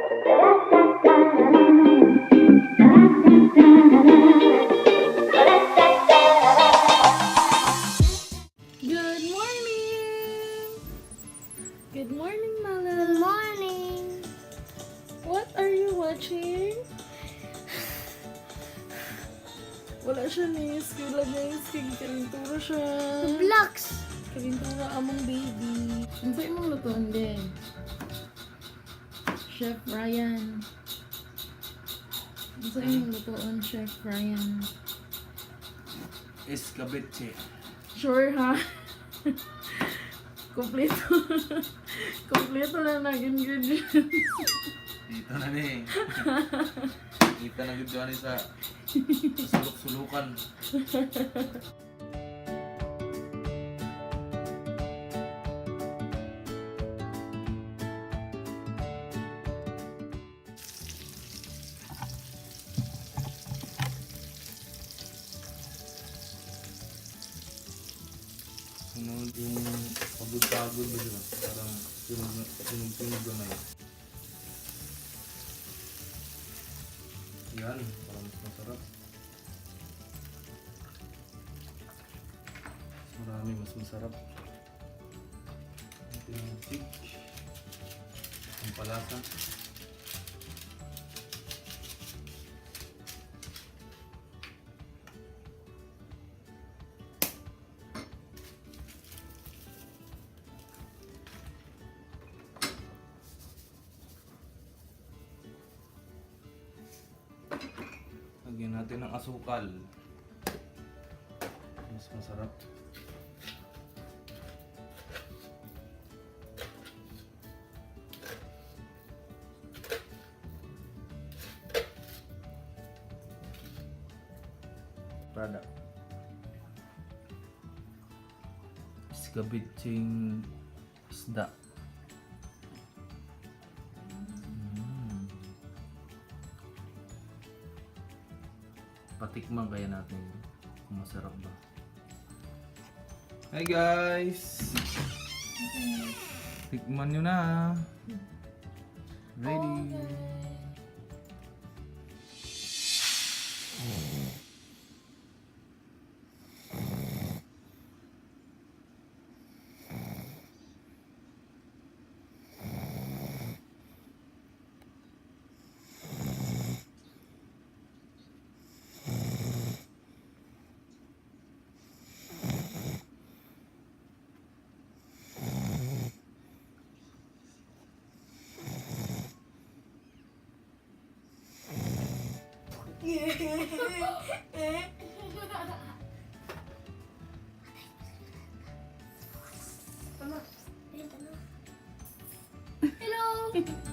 Good morning! Good morning, Mala. Good morning. What are you watching? Wala siya ni eskwela, guys. Kay kalintura siya. Blocks. Kalintura among baby. Ano ba imong lutuan din? Chef Ryan. Ano sa imong lutuan, Chef Ryan? Escabeche. Sure ha? Kompleto. Kompleto na nag ingredients. Dito na ni. Kita na gud ani sa sulok-sulukan. Sunod yung pagod-pagod ba sila? Parang sunog-sunog gamay. Yan, para mas masarap. Mas marami, mas masarap. Ito yung stick. Ang palasa. Lagyan natin ng asukal. Mas masarap. Prada. Iskabitsing isda. Patikman kaya natin kung masarap ba. Hi, guys! Tikman nyo na! Ready! Hello.